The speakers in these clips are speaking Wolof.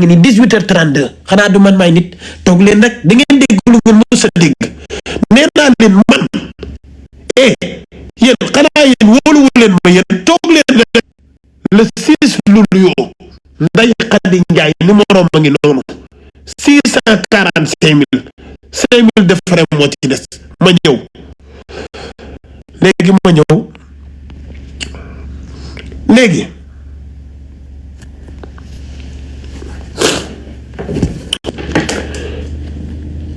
ngi ni 18h32 xanaa du man may nit toog leen rek da ngeen dégg lu ngeen mës a dégg nee naa leen man yéen xanaa yéen wóoluwu leen ma yéen toog leen rek le 6 luliyo Ndeye Khady Ndiaye numéro ma ngi noonu 645 000 5 000 de frais moo ci des ma ñëw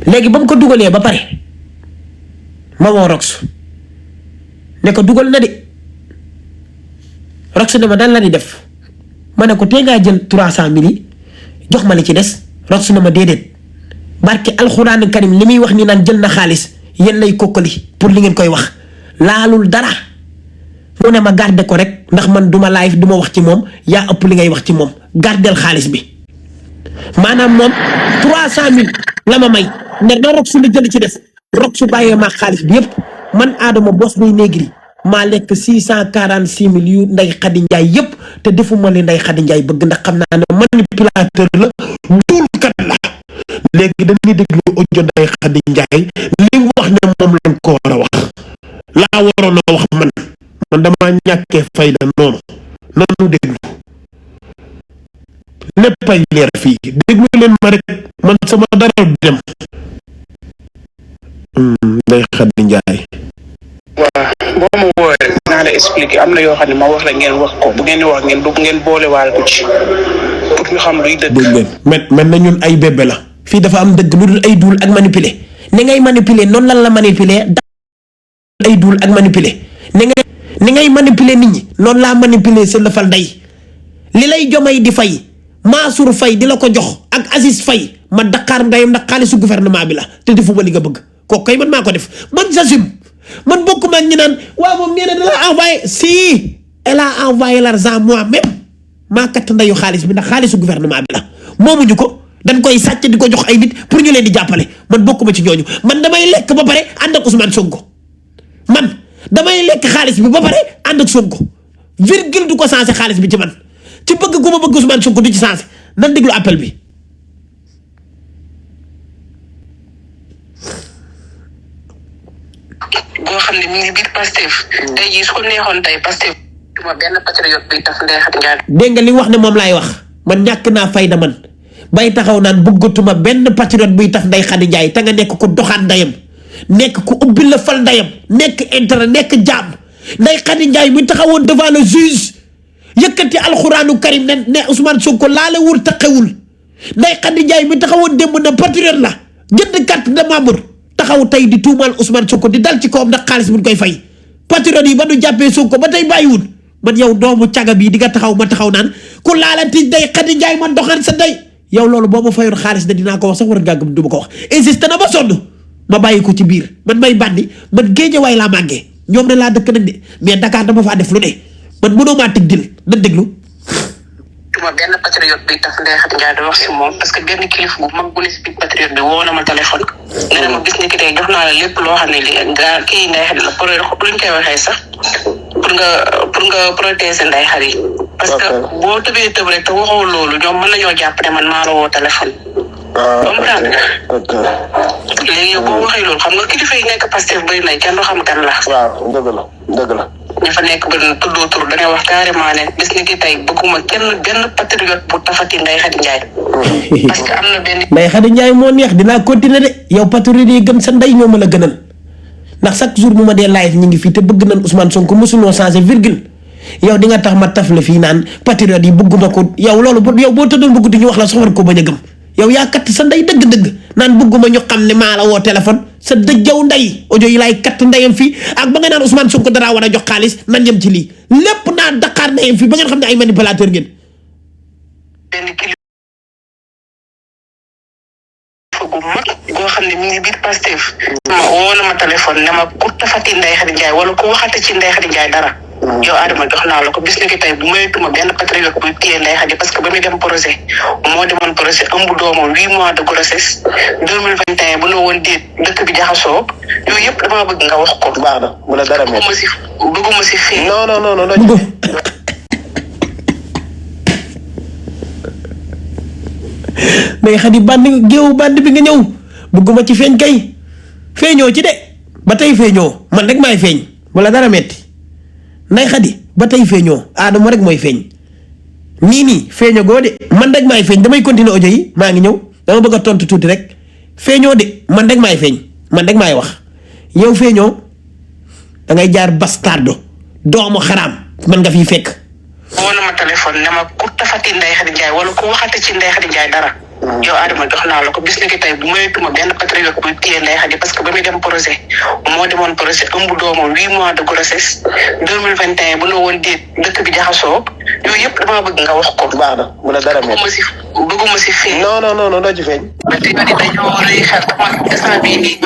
léegi ba mu ko dugalee ba pare ma woo Rox ne ko dugal na de Rox ne ma dan la di def ma ne ko tee ngaa jël 300 000 yi jox ma li ci des Rox ne ma déedéet barke alxuraan karim li muy wax ni naan jël na xaalis yéen lay kokkali pour li ngeen koy wax laalul dara mu ne ma garde ko rek ndax man duma live duma wax ci moom yaa ëpp li ngay wax ci moom gardel xaalis bi maanaam moom 300 000 la ma may ne na Rox la jël ci des Rox bàyyee ma xaalis bi yëpp man Adama Boss Boy Negri maa lekk 646 000 yu Ndeye Khady Ndiaye yëpp te defuma li Ndeye Khady Ndiaye bëgg ndax xam naa ne manipulateur la duulkat la léegi dañuy déglu audio Ndeye Khady Ndiaye li wax ne moom lañ ko war a wax laa waroon a wax man dama ñàkkee fayda noonu nanu déglu léppay leer fii déglu leen ma rek man sama dara dem Ndeye Khady Ndiaye waaw boo ma woowee naa la expliquer am na yoo xam ne ma wax la ngeen wax ko bu ngeen di wax ngeen dugg ngeen boole waale ko ci pour ñu xam luy dëgg. dégg ngeen mel na ñun ay bébé la fii dafa am dëgg lu dul ay duul ak manipuler ni ngay manipuler noonu lan la manipuler ay duul ak manipuler ni ngay manipuler nit ñi noonu laa manipuler sa lëfal day li lay jomay di fay Mansour Faye di la ko jox ak Aziz Faye ma Dakar ndayam ndax xaalisu gouvernement bi la te defuma li nga bëgg kooku kay man maa ko def man j'assume man bokkuma ak ñi naan waaw moom nee na da la envoyé si elle a envoyé l'argent moi-même maa kat ndayu xaalis bi ndax xaalisu gouvernement bi la moomuñu ko dañ koy sàcc di ko jox ay nit pour ñu leen di jàppale man bokkuma ci ñooñu man damay lekk ba pare ànd ak Ousmane Sonko man damay lekk xaalis bi ba pare ànd ak Sonko virgule du ko sensé xaalis bi ci man ci bëgg gu ma bëgg Ousmane Sonko du ci sensé nan déglu appel bi. boo xam ne mi ngi biir Pastef. tey jii su ko neexoon tey Pastef. duma benn patriote bi tax Ndeye Khady Ndiaye. dégg nga li wax ne moom laay wax man ñàkk naa fayda man bay taxaw naan bëggatuma benn patriote buy tax Ndeye Khady Ndiaye te nga nekk ko doxaan ndayam nekk ku ubbi la fal ndayam nekk intérêt nekk jaam Ndeye Khady Ndiaye muy taxawoon devant le juge yëkkati alxuraanu karim ne Ousmane Sonko laale wul taqewul Ndeye Khady Ndiaye muy taxawoon démb na patriote la jënd carte de membre taxaw tey di tuumaal Ousmane Sonko di dal ci kawam ndax xaalis bu ñu koy fay patriote yi ba nu jàppee Sonko ba tey bàyyiwul man yow doomu caga bii di nga taxaw ma taxaw naan ku laalati Ndeye Khady Ndiaye man doxaan sa ndey yow loolu boo ma fayoon xaalis de dinaa ko wax sax war a gàggam du ma ko wax insisté na ba sonn ma bàyyi ko ci biir man may bandi man Géejawaay laa màggee ñoom ne laa dëkk nag de mais Dakar dama faa def lu ne man mënoo maa tëg dil na déglu. duma benn patriote bi tax Ndeye Khady Ndiaye da wax si moom parce que benn kilifa bu mag bu ne si biir patriote bi woo na ma téléphone nee na ma bis ni ki tey jox naa la lépp loo xam ne li gaa kii Ndeye Khady la pour luñ koy waxee sax pour nga protéger Ndeye Khady parce que boo tëbee tëb rek te waxoo loolu ñoom mën nañoo jàpp ne man maa la woo téléphone. comprendre nga. léegi yow boo waxee loolu xam nga kilifa yi nekk Pastef bëri nañ kenn du xam kan la. waaw dëgg la. ña fa nekk ba tuddoo tur dañuy wax carrément ne bis ni ki tey bëgguma benn patriote bu tafati Ndeye Khady Ndiaye. parce que am na benn. Ndeye Khady Ndiaye moo neex dinaa continuer de yow patriote yi gëm sa ndey ñoo ma la gënal ndax chaque jour bu ma dee live ñu ngi fii te bëgg nañ Ousmane Sonko mosuloo changé virgule yow di nga tax ma taf la fii naan patriote yi bëgguma ko yow loolu yow boo tëddoon bëgg di ñu wax la soxor ko bañ a gëm yow yaa kat sa ndey dëgg-dëgg naan bëgguma ñu xam ne maa la woo téléphone sa dëjjaw ndey audio yi laay kat ndeyam fii ak ba nga naan Ousmane Sonko dara war a jox xaalis nan yem ci lii lépp naa Dakar ndeyam fii ba ngeen xam ne ay manipulateur ngeen. benn kilifa gu mag goo xam ne mi ngi biir Pastef. woo na ma téléphone ne ma ku tafati Ndeye Khady Ndiaye wala ku waxate ci Ndeye Khady Ndiaye dara. yow Adama jox naa la ko bis ni ki tey bu maytuma benn patriote buy téye Ndeye Khady parce que ba muy dem projet moo demoon projet ëmb doomam 8 mois de grossesse 2021 bu ne woon déet dëkk bi jaxasoo yooyu yëpp damaa bëgg nga wax ko. baax na mu ne dara bëgguma si fii. non. Ndeye Khady band géewu band bi nga ñëw bëgguma ci feeñ kay feeñoo ci de ba tey feeñoo man rek maay feeñ wala dara metti Ndeye Khady ba tey feeñoo Adama rek mooy feeñ nii feeñoo goo de man rek maay feeñ damay continuer audio yi maa ngi ñëw dama bëgg a tontu tuuti rek feeñoo de man rek maay feeñ man rek maay wax yow feeñoo da ngay jaar bastardo doomu xaraam man nga fiy fekk. woo na ma téléphone ne ma ku tafati Ndeye Khady Ndiaye wala ku waxate ci Ndeye Khady Ndiaye dara. yow Adama jox naa la ko bis ni ki tey bu maytuma benn patriote buy téye Ndeye Khady parce que ba muy dem projet moo demoon projet ëmb doomam 8 mois de grossesse 2021 bu la woon déet dëkk bi jaxasoo yooyu yëpp damaa bëgg nga wax ko. baax na bu la dara mel. bëgguma si feeñ. non doo ci feeñ. ba tey dañoo rëy xel man instant bii nii.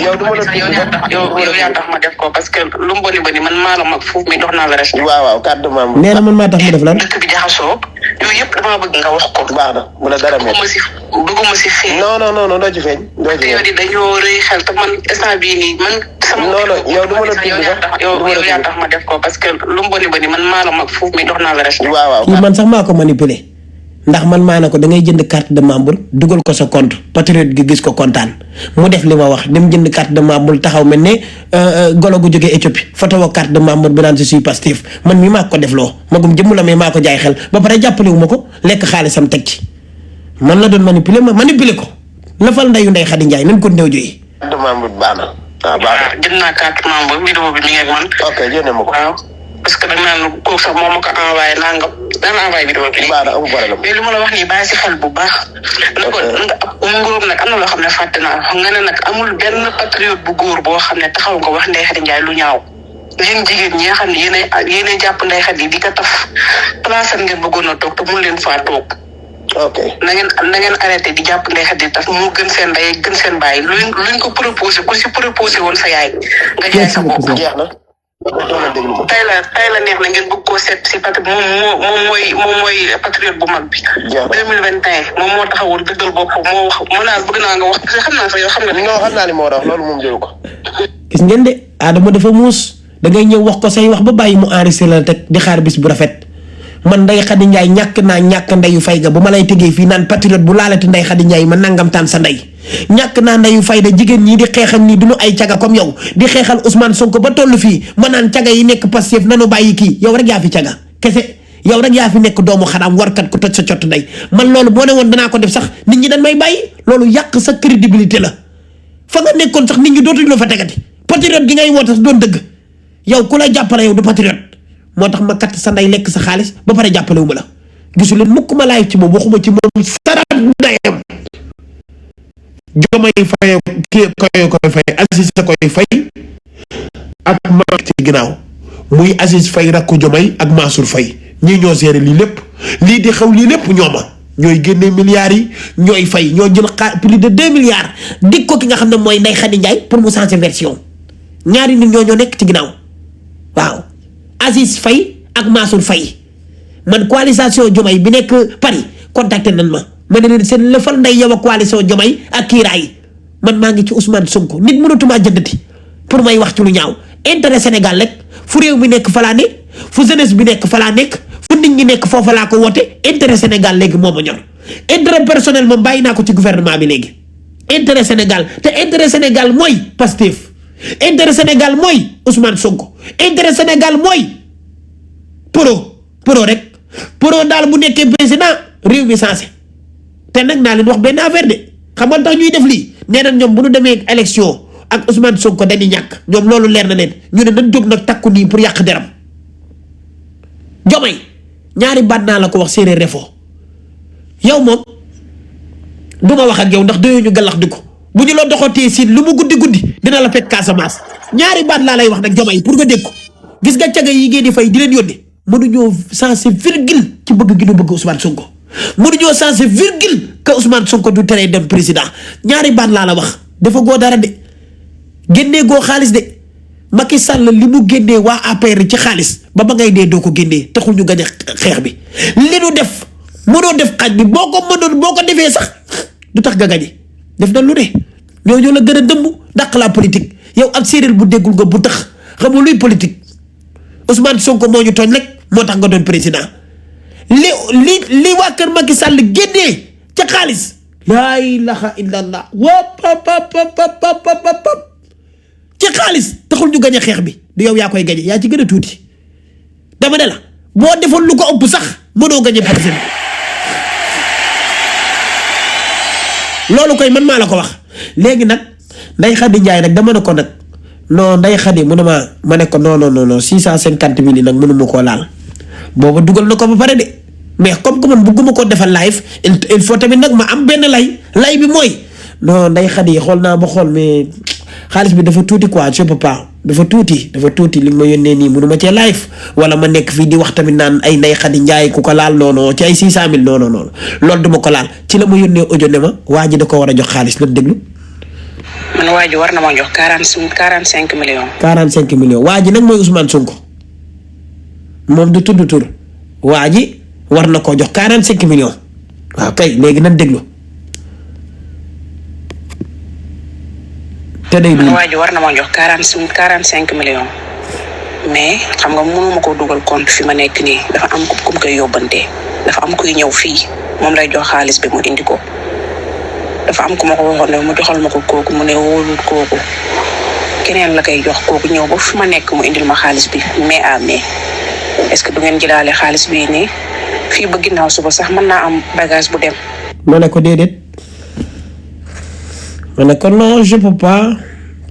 yow du ma la yow yaa tax ma def ko parce que lu mu bëri man maa la mag foofu mi dox naa la respect. waaw carte de membre. nee na man maa tax mu def lan. dëkk bi jaxasoo yooyu yëpp damaa bëgg nga wax ko. baax na bu la dara mel. bëgguma si feeñ. non doo ci feeñ. doo ci feeñ dañoo rëy xel te man instant bii nii man. yow du ma la tudd sax yow yaa tax ma def ko parce que lu mu bëri man maa la mag foofu mi dox naa la respect. waaw kii man sax maa ko manipuler ndax man maa ne ko da ngay jënd carte de membre dugal ko sa compte patriote gi gis ko kontaan mu def li ma wax dem jënd carte de membre taxaw mel ne golo gu jógee Éthiopie photo woo carte de membre bi naan je suis Pastef man mii maa ko def loo magum jëmm la mais maa ko jaay xel ba pare jàppale wu ma ko lekk xaalisam teg ci man la doon manipuler ma manipuler ko lafal ndeyu Ndeye Khady Ndiaye nañ ko néew joyi. carte de membre baax na. jënd naa carte membre vidéo bi mi ngi ak man. ok jëndee ma ko. waaw parce que dañ naan kooku sax moo ma ko envoyé nangam daan envoyé vidéo bi. baax na amul problème. mais li ma la wax nii bàyyi si xel bu baax. ok ngóob nag am na loo xam ne fàtte naa nga ne nag amul benn patriote bu góor boo xam ne taxaw nga wax Ndeye Khady Ndiaye lu ñaaw. yéen jigéen ñi nga xam ne yéenay jàpp Ndeye Khady di ko taf place am ngeen bëggoon a toog te mun leen faa toog. ok na ngeen arrêté di jàpp Ndeye Khady taf moo gën seen ndey gën seen baay luñ ko proposé ku si proposé woon sa yaay nga jaay sa bopp. jeex na. tey la neex na ngeen bëgg koo seet si pat moom mooy patriote bu mag bi. 2021 moom moo taxawoon dëggal bopp moo wax menace bëgg naa nga wax parce que xam naa sax yow xam nga. non xam naa li moo wax loolu moom jëru ko. gis ngeen de Adama dafa muus da ngay ñëw wax ko say wax ba bàyyi mu enregistré la teg di xaar bis bu rafet man Ndeye Khady Ndiaye ñàkk ndeyu fay ga bu ma lay tegee fii naan patriote bu laalati Ndeye Khady Ndiaye ma nangam taan sa ndey ñàkk naa ndeyu fayda jigéen ñii di xeexal nii duñu ay caga comme yow di xeexal Ousmane Sonko ba toll fii ma naan caga yi nekk Pastef nanu bàyyi kii yow rek yaa fi caga kese yow rek yaa fi nekk doomu xaraam warkat ku toj sa cott ndey man loolu boo ne woon danaa ko def sax nit ñi dañ may bàyyi loolu yàq sa crédibilité la fa nga nekkoon sax nit ñi dootuñu la fa tegati patriote gi ngay woote sax doon dëgg yow ku la jàppale yow du patriote moo tax ma kat sa ndey lekk sa xaalis ba pare jàppale wu ma la gisu leen mukk ma laay ci moom waxuma ci moom sarat ndeyam Diomaye Faye koy fay Aziz sa koy fay ak Macky ci ginnaaw muy Aziz Faye rakku Diomaye ak Mansour Faye ñii ñoo géré lii lépp lii di xew lii lépp ñooma ñooy génne milliards yi ñooy fay ñoo jël plus de 2 milliards dig ko ki nga xam ne mooy Ndeye Khady Ndiaye pour mu changer version ñaari nit ñoo nekk ci ginnaaw waaw Aziz Faye ak Mansour Faye man coalition Diomaye bi nekk Paris contacté nan ma ne leen seen lëfal nday yow a coalition Diomaye ak kiiraay man maa ngi ci Ousmane Sonko nit mënatumaa jëndati pour may wax ci lu ñaaw intérêt Sénégal rek fu réew mi nekk fa laa ne fu jeunesse bi nekk fa laa nekk fu nit ñi nekk foofa laa ko woote intérêt Sénégal léegi moo ma ñor intérêt personnel moom bàyyi naa ko ci gouvernement bi léegi intérêt Sénégal te intérêt Sénégal mooy Pastef intérêt Sénégal mooy Ousmane Sonko intérêt Sénégal mooy pro rek pro daal bu nekkee président réew mi sensé te nag naa leen wax benn affaire de xam nga tax ñuy def lii nee na ñoom bu ñu demee élection ak Ousmane Sonko dañuy ñàkk ñoom loolu leer na leen ñu ne nañ jóg nag takku nii pour yàq deram Diomaye ñaari baat naa la ko wax séeréer refo yow moom du ma wax ak yow ndax doyoo ñu gàllax di ko bu ñu la doxatee si lu mu guddi dina la fekk Casamance ñaari baat laa lay wax nag Diomaye pour nga dégg ko gis nga caga yi ngeen di fay di leen yónnee mënuñoo sensé virgule ci bëgg gi ñu bëgg Ousmane Sonko mënuñoo sensé virgule que Ousmane Sonko du teree dem président ñaari baat laa la wax dafa goo dara de génnee goo xaalis de Macky Sall li mu génnee waa APR ci xaalis ba ngay dee doo ko génnee taxul ñu gañ a xeex bi li nu def mënoo def xaaj bi boo ko mënoon boo ko defee sax du tax nga gañe def na lu ne ñoo la gën a dëmb dàq la politique yow ab séeréer bu déggul nga bu tax xamul luy politique Ousmane Sonko moo ñu tooñ rek moo tax nga doon président li waa kër Macky Sall génnee ca xaalis laa ilaha illallah wop ci xaalis taxul ñu gañe xeex bi du yow yaa koy gañe yaa ci gën a tuuti dama ne la boo defoon lu ko ëpp sax mënoo gañe projet bi loolu koy man maa la ko wax léegi nag Ndeye Khady Ndiaye nag dama ne ko nag non Ndeye Khady mu ne ma ne ko non 650 000 nag mënuma koo laal booba dugal na ko ba pare de mais comme que man bëgguma ko defal live il faut tamit nag ma am benn lay bi mooy non Ndeye Khady xool naa ba xool mais xaalis bi dafa tuuti quoi je peux pas dafa tuuti li ma yónnee nii mënuma cee live wala ma nekk fii di wax tamit naan ay Ndeye Khady Ndiaye ku ko laal non ci ay 600 000 non loolu duma ko laal ci la ma yónnee audio ne ma waa ji da ko war a jox xaalis la déglu. man waa ji war na ma jox 45 millions. 45 millions waa ji nag mooy Ousmane Sonko moom du tudd tur waa ji war na koo jox 45 millions waaw kay léegi nan déglu. te day man waa ji war na ma jox 45 millions mais xam nga mënuma koo dugal compte fi ma nekk nii dafa am ku koy yóbbante dafa am kuy ñëw fii moom lay jox xaalis bi mu indi ko. dafa am ku ma ko waxoon ne mu joxal ma ko kooku mu ne wóolul kooku keneen la koy jox kooku ñëw ba fu ma nekk mu indil ma xaalis bi mais à mais est-ce que du ngeen jëlaale xaalis bii nii fii ba ginnaaw suba sax mën naa am bagage bu dem. ma ne ko déedéet ma ne ko non je peux pas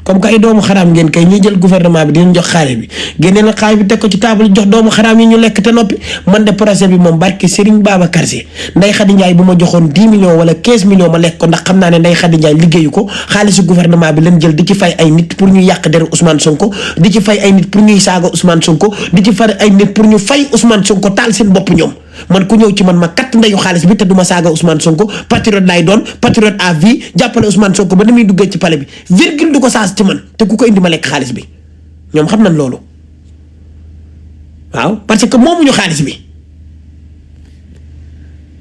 comme que ay doomu xaraam ngeen kay ñuy jël gouvernement bi dinañ jox xaalis bi génne la xaalis bi teg ko ci table jox doomu xaraam yi ñu lekk te noppi man de projet bi moom barke Serigne Babacar Sy Ndeye Khady Ndiaye bu ma joxoon 10 millions wala 15 millions ma lekk ko ndax xam naa ne Ndeye Khady Ndiaye liggéeyu ko xaalisu gouvernement bi leen jël di ci fay ay nit pour ñu yàq deru Ousmane Sonko di ci fay ay nit pour ñuy saaga Ousmane Sonko di ci fay ay nit pour ñu fay Ousmane Sonko taal seen bopp ñoom man ku ñëw ci man ma kat ndeyu xaalis bi te duma saaga Ousmane Sonko patriote laay doon patriote à vie jàppale Ousmane Sonko ba ni muy duggee ci palais bi virgule du ko saas ci man te ku ko indi ma lekk xaalis bi ñoom xam nañ loolu waaw parce que moomuñu xaalis bi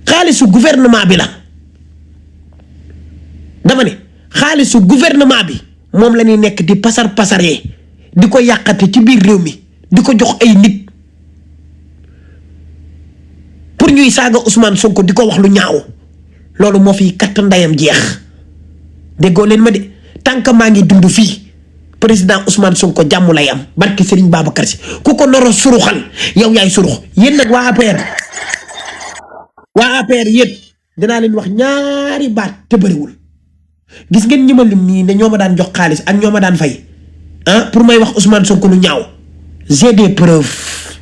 xaalisu gouvernement bi la dama ne xaalisu gouvernement bi moom la ñuy nekk di pasaree di ko yàqate ci biir réew mi di ko jox ay nit pour ñuy saaga Ousmane Sonko di ko wax lu ñaaw loolu moo fi katt ndayam jeex déggoo leen ma de tant que maa ngi dund fii président Ousmane Sonko jàmm lay am barki Serigne Babacar Sy ku ko noro suruxal yow yaay surux yéen nag waa APR yéen dinaa leen wax ñaari baat te bëriwul gis ngeen ñi ma lim nii ne ñoo ma daan jox xaalis ak ñoo ma daan fay pour may wax Ousmane Sonko lu ñaaw j'ai des preuves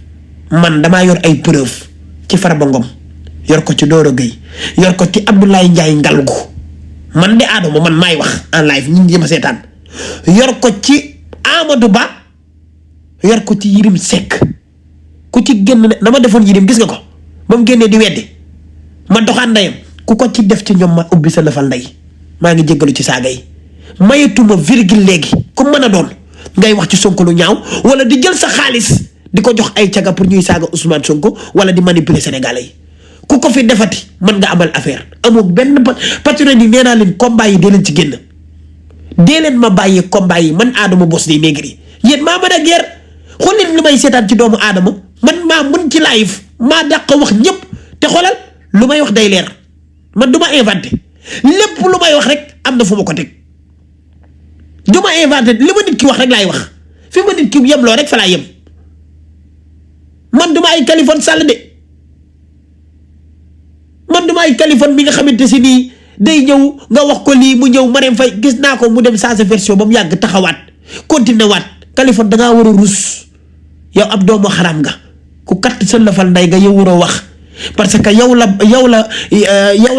man damaa yor ay preuves ci Farba Ngom yor ko ci Doro Gueye yor ko ci Abdoulaye Ndiaye Ngalgu man de Adama man maay wax en live ñi ngi ma seetaan yor ko ci Amadou Ba yor ko ci Yirim Seck ku ci génn ne na ma defoon Yirim gis nga ko ba mu génnee di weddi ma doxaan ndeyam ku ko ci def ci ñoom ma ubbi sa lëfal ndey maa ngi jéggalu ci saaga yi mayetuma virgule léegi ku mën a doon ngay wax ci Sonko lu ñaaw wala di jël sa xaalis di ko jox ay caga pour ñuy saaga Ousmane Sonko wala di manipuler Sénégalais yi ku ko fi defati mën nga amal affaire amoo benn patriote yi nee naa leen combat yi dee leen ci génn dee leen ma bàyyee combat yi man Adama Boss Day Negri yéen maa mën a guerre xool leen li may seetaan ci doomu Adama man maa mën ci live maa dàq wax ñëpp te xoolal lu may wax day leer man du ma inventé lépp lu may wax rek am na fu ma ko teg du ma inventé li ma nit ki wax rek laay wax fi ma nit ki yemloo rek fa laa yem man du ma ay Kaliphone Sall de man du ma ay Kaliphone bi nga xamante si nii day ñëw nga wax ko lii mu ñëw Marème Faye gis naa ko mu dem saa sa version ba mu yàgg taxawaat continué waat Kaliphone da ngaa war a rus yow ab doomu xaram nga ku katt sa lafal nday nga yow waroo wax parce que yow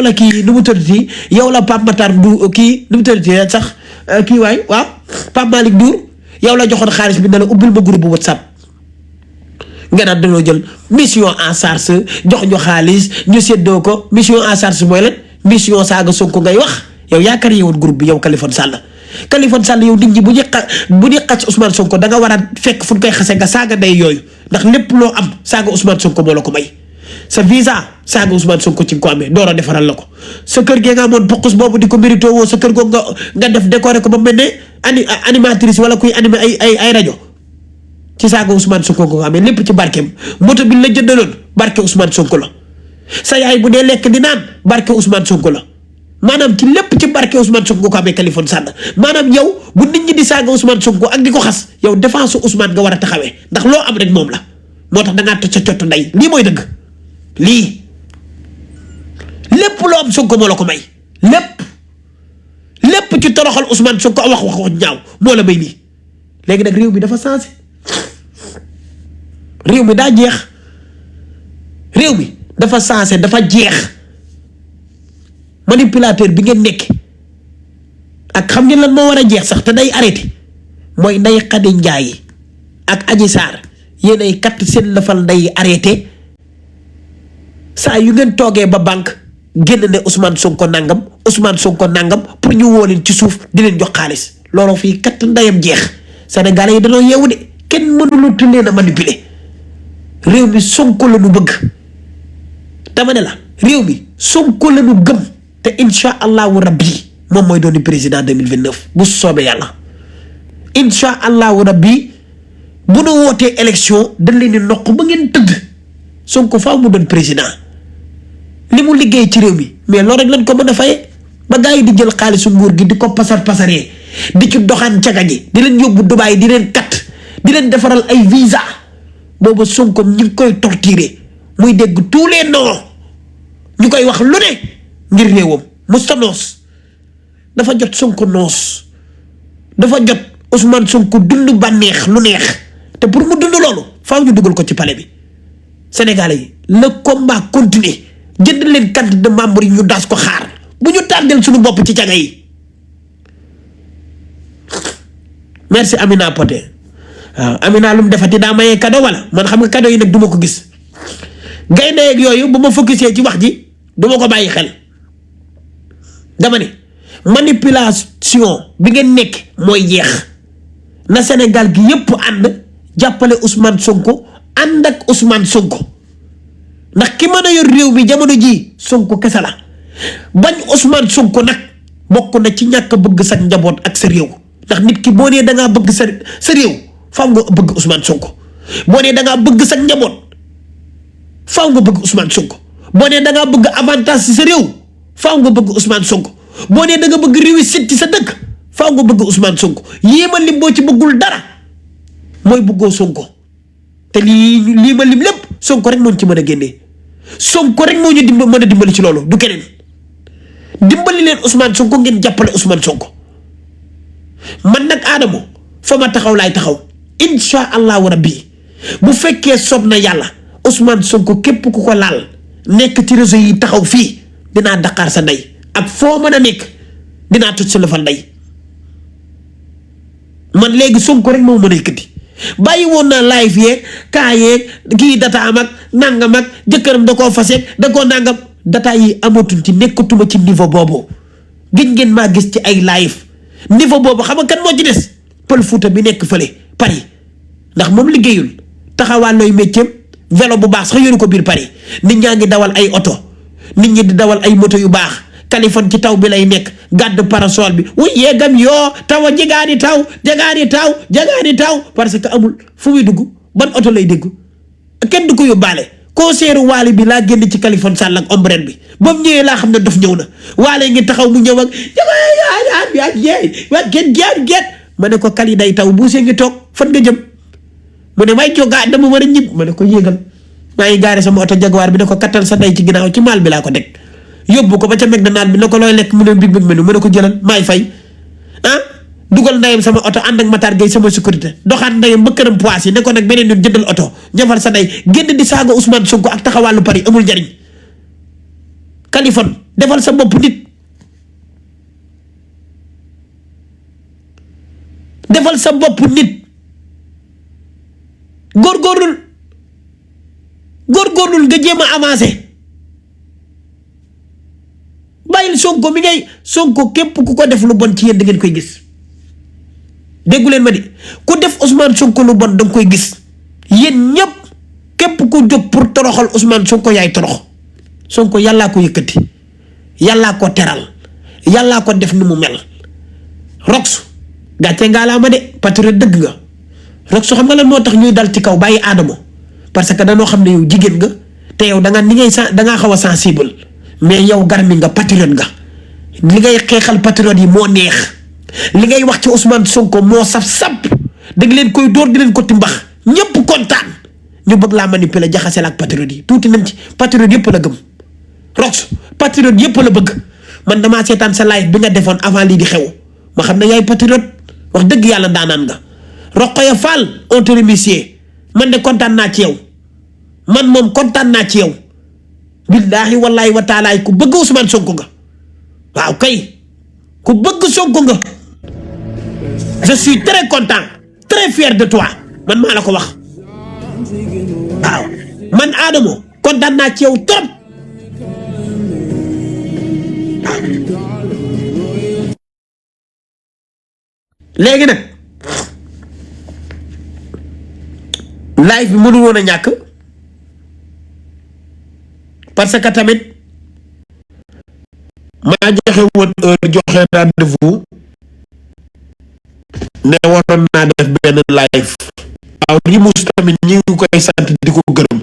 la kii nu mu tëddati yow la Pape Matar du kii nu mu tëddati sax kii waay waaw Pape Malick Ndour yow la joxoon xaalis bi ne la ubbil ma groupe bu WhatsApp nga naan dañoo jël mission en charge jox ñu xaalis ñu séddoo ko mission en charge mooy lan mission saaga Sonko ngay wax yow yaakaar yeewoon groupe bi yow Kaliphone Sall yow nit ñi bu ñu xas Ousmane Sonko da nga war a fekk fu ñu koy xasee nga saaga day yooyu ndax lépp loo am saaga Ousmane Sonko moo la ko may sa visa saaga Ousmane Sonko ci nga ko amee door a defaral la ko sa kër gee nga amoon bokkus boobu di ko mérito woo sa kër googu nga def décoré ko ba mel ne animatrice wala kuy animé ay rajo ci saaga Ousmane Sonko nga ko amee lépp ci barkeem moto bi la jëndaloon barke Ousmane Sonko la sa yaay bu dee lekk di naan barke Ousmane Sonko la maanaam ci lépp ci barke Ousmane Sonko ko amee Kaliphone Sall maanaam yow bu nit ñi di saaga Ousmane Sonko ak di ko xas yow défense Ousmane nga war a taxawee ndax loo am rek moom la moo tax da ngaa toj sa cottu ndey lii mooy dëgg lii lépp loo am Sonko moo la ko may lépp ci toroxal Ousmane Sonko wax ñaaw moo la may lii léegi nag réew mi dafa sensé réew mi daa jeex réew mi dafa sensé dafa jeex manipulateur bi ngeen nekk ak xam ngeen lan moo war a jeex sax te day arrêté mooy Ndeye Khady Ndiaye ak Adji Sarr yéen ay kat seen lafal nday arrêté saa yu ngeen toogee ba banque génn ne Ousmane Sonko nangam pour ñu woo leen ci suuf di leen jox xaalis looloo fii kat ndayam jeex Sénégalais yi dañoo yeewu de kenn mënulu leen a manipuler réew mi Sonko la ñu bëgg dama ne la réew mi Sonko la ñu gëm te incha allahu rabbi moom mooy dooni président 2029 bu soobee yàlla incha allahu rabbi bu nu wootee élection dañ leen di noq ba ngeen tëdd Sonko faaw mu doon président li mu liggéey ci réew mi mais loolu rek lañ ko mën a faye ba gars yi di jël xaalisu nguur gi di ko pasaree di ci doxaan caga ji di leen yóbbu Dubaay di leen kat di leen defaral ay visa booba Sonko ñu ngi koy torturer muy dégg tous les noms ñu koy wax lu ne ngir réewam musta noos dafa jot Sonko noos dafa jot Ousmane Sonko dund bànneex lu neex te pour mu dund loolu faaw ñu dugal ko ci palais bi Sénégalais yi le combat continue jënd leen carte de membre yi ñu daas ko xaar bu ñu tàrdel suñu bopp ci caga yi merci Amina Poté waaw Amina lu mu defati daa mayee cadeau wala man xam nga cadeau yi nag du ma ko gis gaynde yeeg yooyu bu ma focusé ci wax ji du ma ko bàyyi xel dama ne manipulation bi ngeen nekk mooy jeex na Sénégal gi yépp ànd jàppale Ousmane Sonko ànd ak Ousmane Sonko ndax ki mën a yor réew mi jamono ji Sonko kese la bañ Ousmane Sonko nag bokk na ci ñàkk bëgg sa njaboot ak sa réew ndax nit ki boo nee da ngaa bëgg sa réew faaw nga bëgg Ousmane Sonko boo nee da ngaa bëgg sa njaboot faaw nga bëgg Ousmane Sonko boo nee da ngaa bëgg avantage ci sa réew faaw nga bëgg Ousmane Sonko boo nee da nga bëgg réussite ci sa dëkk faaw nga bëgg Ousmane Sonko yéema lim boo ci bëggul dara mooy bëggoo Sonko te lii ma lim lépp Sonko rek moo ci mën a génnee Sonko rek moo ñu mën a dimbali ci loolu du keneen dimbali leen Ousmane Sonko ngeen jàppale Ousmane Sonko man nag Adamo fa ma taxaw laay taxaw incha allahu rabbi bu fekkee soob na yàlla Ousmane Sonko képp ku ko laal nekk ci réseau yi taxaw fii dinaa daqaar sa ndey ak foo mën a nekk dinaa toj sa lëfal ndey man léegi Sonko rek moo mën a yëkkati bàyyi woon naa live yeeg kaa yeeg kii data am ak nangam ak jëkkëram da koo faseeg da koo nangam data yi amatul ci nekkatuma ci niveau boobu gëj ngeen maa gis ci ay live niveau boobu xam nga kan moo ci des Pël Fuuta bi nekk fële Paris ndax moom liggéeyul taxawaan looy métier vélo bu baax sax yoru ko biir Paris nit ñaa ngi dawal ay oto nit ñi di dawal ay moto yu baax Kaliphone ci taw bi lay nekk gàdd parasol bi wuy yeegam yoo taw a jagaani taw parce que amul fu muy dugg ban oto lay dégg kenn du ko yóbbaale concert Wally bi laa génn ci Kaliphone Sall ak ombrelle bi ba mu ñëwee laa xam ne dof ñëw na Wally ngi taxaw mu ñëw ak get ma ne ko Kali day taw buusee ngi toog fan nga jëm mu ne may jógaa dama war a ñib ma ne ko yéegal maa ngi gaare sama oto Jaguar bi ne ko kattal sa ndey ci ginnaaw ci maal bi laa ko teg yóbbu ko ba ca McDonald bi ne ko looy lekk mu ne big menu mu ne ko jëlal maay fay dugal ndeyam sama oto ànd ak Matar Gueye sama sécurité doxaat ndeyam ba këram pois yi ne ko nag beneen yoon jëndal oto ñafal sa ndey génn di saaga Ousmane Sonko ak taxawàllu Paris amul njariñ Kaliphone defal sa bopp nit defal sa bopp nit góorgóorlul nga jéem a avancé bàyyil Sonko mi ngay Sonko képp ku ko def lu bon ci yéen da ngeen koy gis déggu leen ma di ku def Ousmane Sonko lu bon da nga koy gis yéen ñëpp képp ku jóg pour toroxal Ousmane Sonko yaay torox Sonko yàllaa ko yëkkati yàllaa ko teral yàllaa ko def ni mu mel Rox gàcce ngaa laa ma de patriote dëgg nga Rox xam nga lan moo tax ñuy dal ci kaw bàyyi Adamo parce que danoo xam ne yow jigéen nga te yow da nga ni ngay da nga xawa sensible mais yow garmi nga patriote nga li ngay xeexal patriote yi moo neex li ngay wax ci Ousmane Sonko moo sap dëgg leen koy door di leen ko timbax ñëpp kontaan ñu bëgg laa manipuler jaxase la ak patriote yi tuuti nañ ci patriote yëpp la gëm Rox patriote yëpp la bëgg man damaa seetaan sa live bi nga defoon avant lii di xew ma xam ne yaay patriote wax dëgg yàlla daanaan nga Rokhaya Fall on te remercie man de kontaan naa ci yow man moom kontaan naa ci yow billaahi wallaahi wa taala ku bëgg Ousmane Sonko nga waaw kay ku bëgg Sonko nga je suis très content très fier de toi man maa la ko wax waaw man Adamo kontaan naa ci yow trop léegi nag live bi mënul woon a ñàkk parce que tamit maa joxe woon heure joxe rendez-vous ne waroon naa def benn live waaw Rimous tamit ñi ngi koy sant di ko gërëm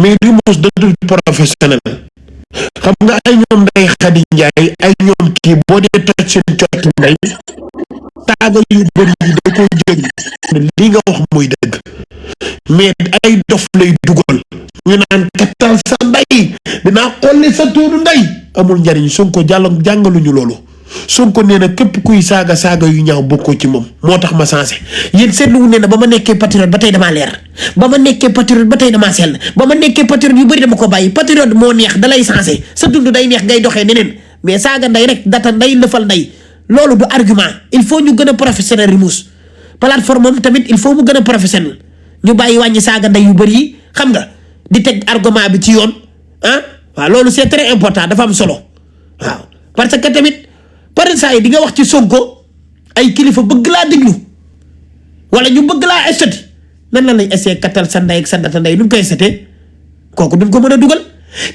mais Rimous de professionnel xam nga ay ñoom day Xadi Njaay ay ñoom kii boo dee toj seen cott ngay taaga yu bëri yi da koy jël li nga wax muy dëgg mais ay dof lay dugal ñu naan kattal sa ndey dinaa xolli sa tuuru ndey amul njariñ Sonko jàngaluñu loolu Sonko nee na képp kuy saaga yu ñaaw bokkoo ci moom moo tax ma sensé yéen seetlu nee na ba ma nekkee patriote ba tey damaa leer ba ma nekkee patriote ba tey damaa sell ba ma nekkee patriote yu bëri dama ko bàyyi patriote moo neex dalay sensé sa dund day neex ngay doxee neneen mais saaga ndey rek data ndey lëfal ndey loolu du argument il faut ñu gën a professionnel Rimous plateforme am tamit il faut mu gën a professionnel ñu bàyyi wàññi saaga ndey yu bëri yi xam nga di teg argument bi ci yoon ah waaw loolu c'est très important dafa am solo waaw parce que tamit par saa yi di nga wax ci Sonko ay kilifa bëgg laa déglu wala ñu bëgg laa estati nan la lañ essayé kattal sa ndey ak sa data ndey nu koy setee kooku duñ ko mën a dugal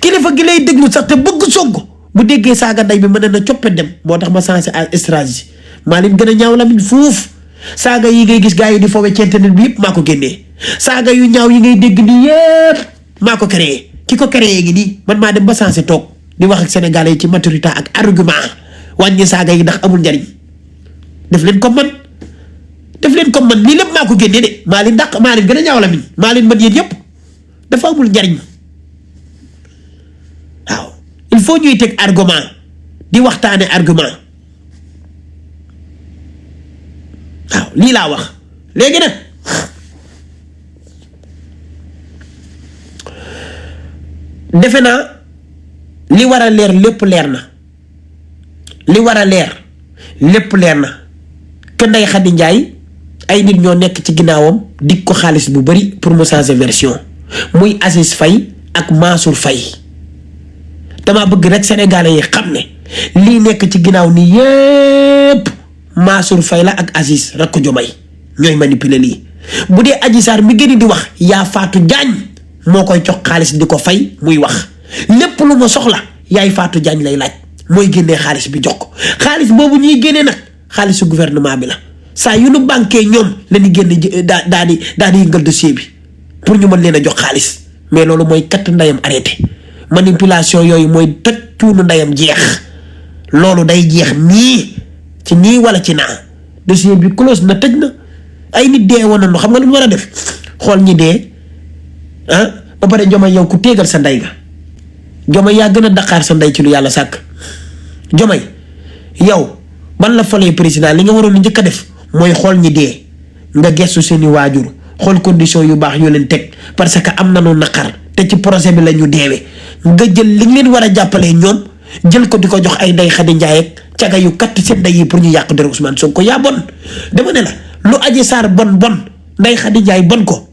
kilifa gi lay déglu sax te bëgg Sonko bu déggee saaga ndey bi mën na coppe dem moo tax ma sensé à stratégie maa leen gën a ñaaw Lamine fuuf saaga yi ngay gis gars yi di fowe ci internet bi yëpp maa ko génnee saaga yu ñaaw yi ngay dégg nii yëpp maa ko créé ki ko créé gi nii man maa dem ba sensé toog di wax ak sénégalais yi ci maturité ak argument wàññi saaga yi ndax amul njariñ def leen comme man lii lépp maa ko génnee de maa leen gën a ñaaw Lamine maa leen mën yéen yëpp dafa amul njariñ waaw il faut ñuy teg argument di waxtaane argument waaw lii laa wax léegi nag defe naa li war a leer lépp leer na li war a leer lépp leer na ke Ndeye Khady Ndiaye ay nit ñoo nekk ci ginnaawam dig ko xaalis bu bari pour mu changer version muy Aziz Faye ak Mansour Faye dama bëgg rek sénégalais yi xam ne lii nekk ci ginnaaw nii yépp Mansour Faye la ak Aziz rek ko Diomaye ñooy manipuler lii bu dee Adji Sarr mi gën di wax yaa Fatou Diagne moo koy jox xaalis di ko fay muy wax lépp lu ma soxla yaay Fatou Diagne lay laaj mooy génnee xaalis bi jox ko xaalis boobu ñuy génnee nag xaalisu gouvernement bi la saa yu nu banquee ñoom la ñu génne daa di yëngal dossier bi pour ñu mën leen a jox xaalis mais loolu mooy katt ndayam arrêté manipulation yooyu mooy toj cuunu ndayam jeex loolu day jeex nii ci nii wala ci naa dossier bi close na tëj na ay nit dee woon nañu xam nga lu ñu war a def xool ñi dee ah ba pare Diomaye yow ku téegal sa ndey ga Diomaye yaa gën a daqaar sa ndey ci lu yàlla sàkk Diomaye yow ban la falee président li nga waroon njëkk a def mooy xool ñi dee nga gestu seeni waajur xool condition yu baax yoo leen teg parce que am nañu naqar te ci projet bi la ñu deewee nga jël li nga leen war a jàppalee ñoom jël ko di ko jox ay Ndeye Khady Ndiaye ak caga yu katt seen ndey yi pour ñu yàq dara Ousmane Sonko yaa bon dama ne la lu Adji Sarr bon Ndeye Khady Ndiaye bon ko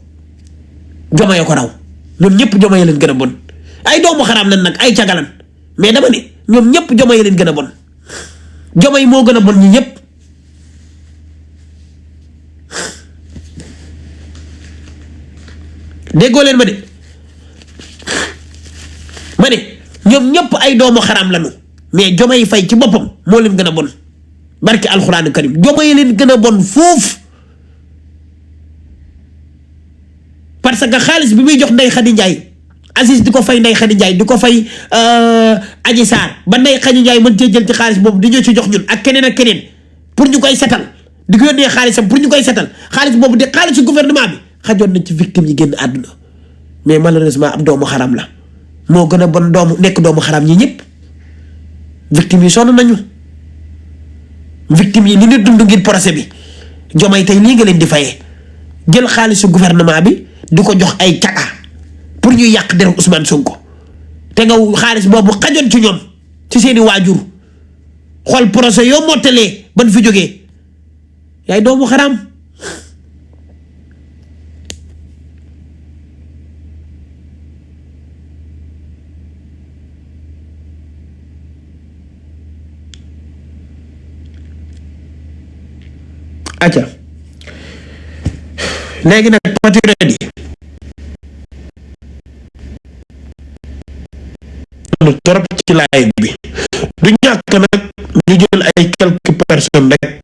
Diomaye ko raw ñoom ñëpp Diomaye leen gën a bon ay doomu xaraam lan nag ay cagalan mais dama ne ñoom ñëpp Diomaye leen gën a bon Diomaye moo gën a bon ñi ñëpp déggoo leen ma de ma ne ñoom ñëpp ay doomu xaraam lañu mais Diomaye Faye ci boppam moo leen gën a bon barki alxuraanu karim Diomaye leen gën a bon foofu parce que xaalis bi muy jox Ndeye Khady Ndiaye Aziz di ko fay Ndeye Khady Ndiaye di ko fay Adji Sarr ba Ndeye Khady Ndiaye mën cee jël ci xaalis boobu di ñu ci jox ñun ak keneen pour ñu koy setal di ko yónnee xaalisam pour ñu koy setal xaalis boobu di xaalisu gouvernement bi xajoon nañ ci victime yi génn àdduna mais malheureusement ab doomu xaram la moo gën a bon nekk doomu xaram ñi ñëpp victime yi sonn nañu victime yi li ñu dund ngir procès bi Diomaye tey lii nga leen di fayee jël xaalisu gouvernement bi di ko jox ay caga pour ñu yàq deru Ousmane Sonko te nga xaalis boobu xajoon ci ñoom ci seeni waajur xool procès yoo mottalee ban fi jógee yaay doomu xaram acca léegi nag patriote yi trop ci live bi du ñàkk nag ñu jël ay quelques personnes rek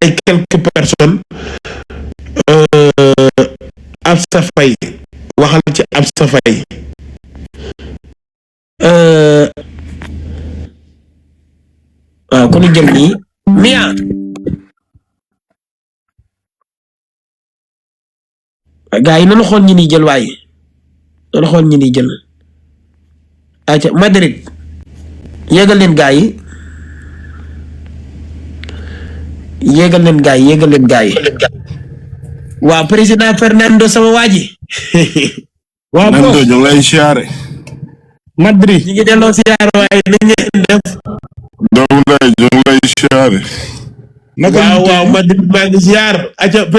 ay quelques personnes Absa Faye waxal ci Absa Faye waaw kon ñu jël nii Mia gaa yi nanu xool ñi ni jël waaye nanu xool ñi ni jël aca Madrid yéegal leen gaa yi yéegal leen gaa yi waaw président Fernando sama waaji waaw Fernando ñu lay siyaare Madrid ñi ngi delloo siyaare waaye na ngeen def doomu lay ñu lay siyaare waaw Madrid maa ngi siyaar aca